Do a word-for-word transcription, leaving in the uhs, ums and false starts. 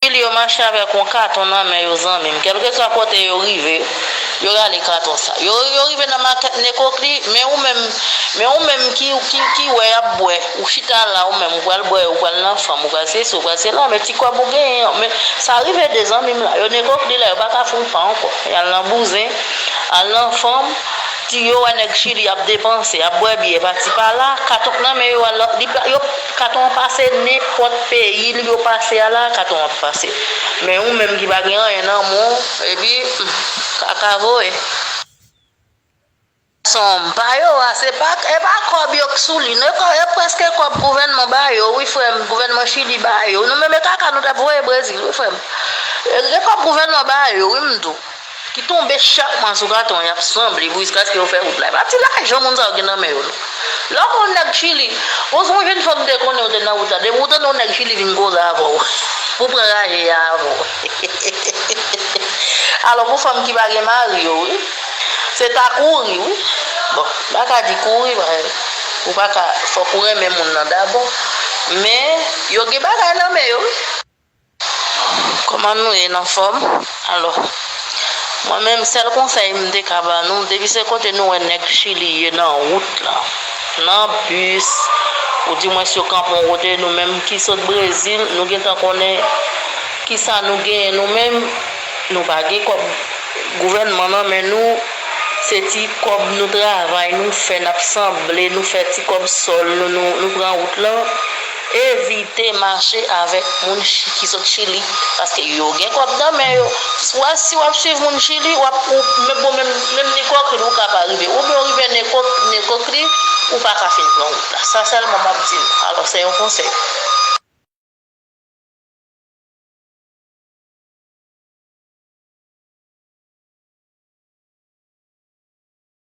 Chili, yo mache avèk yon katon nan men yo, zanmi m. Kèlkeswa kote yo rive, yo rale katon sa. Yo, yo rive nan makèt Nekokli, men ou menm, men ou menm ki, ki, ki wè y ap bwè, ou chita la, ou menm, ou pral bwè, ou pral nan fanm, ou pral sesi, ou pral sela, men ti kòb ou genyen an, men sa rive de zanmi m la, yo Nekokli la, yo pa ka fè yon pa ankò. Y al nan bouzen, al nan fanm, ti yo wè nèg Chili ap depanse, ap bwè byè, pati pa la, katon k nan men yo, al, li pa, yo, katon an pase nenpòt peyi, li yo pase a la, katon an ap pase. Men ou menm ki pa gen anyen nan men w, epi, hmm, kaka voye. Sòm pa yo a, se pa, e pa kòb yo k sou li, non, e kò-, e prèske kòb gouvènman ba yo, wi, frè m, gouvènman Chili ba yo. Nou menm e kaka nou t ap voye Brezil, wi, frè m. E, e kòb gouvènman ba yo, wi, m di w. Ki tonbe chak mwa sou katon, y ap sanble pou jiskaske yo fè wout la. E pa ti lajan moun sa yo gen nan men yo, non. Lè w konn nèg Chili, bon, se yon jèn fanm te konnen ou te nan wout la, depi ou tande yon nèg Chili vin koze avè w, pou pran raje a avè w. Alò, pou fanm ki pa gen mari yo, wi, se ta kouri, wi. Bon, m pa ka di kouri, men ou pa ka, fòk ou renmen moun nan dabò. Men, yo gen bagay nan men yo, wi. Kòman nou ye, n anfòm? Alò, mwen menm, sèl konsèy m te ka ba nou, depi se kote nou wè nèg Chili ye nan wout la, nan bis, oudimwens yo kanpe yon kote, nou menm ki sot Brezil, nou gentan konnen kisa nou genyen nou menm, nou pa gen kòb gouvènman nan men nou, se ti kòb nou travay, nou fè, n ap sanble, nou fè ti kòb sòl nou, nou, nou pran wout lan. Evite mache avèk moun Chi-, ki sot Chili, paske yo gen kòb nan men yo. Si w ap, si w ap swiv moun Chili, w ap, ou, men bon, menm, menm Nekokli, ou ka pa rive. Oubyen ou rive Neko-, Nekokli, ou pa ka fin pran wout la. Sa sèlman m ap di nou. Alò, se yon konsèy.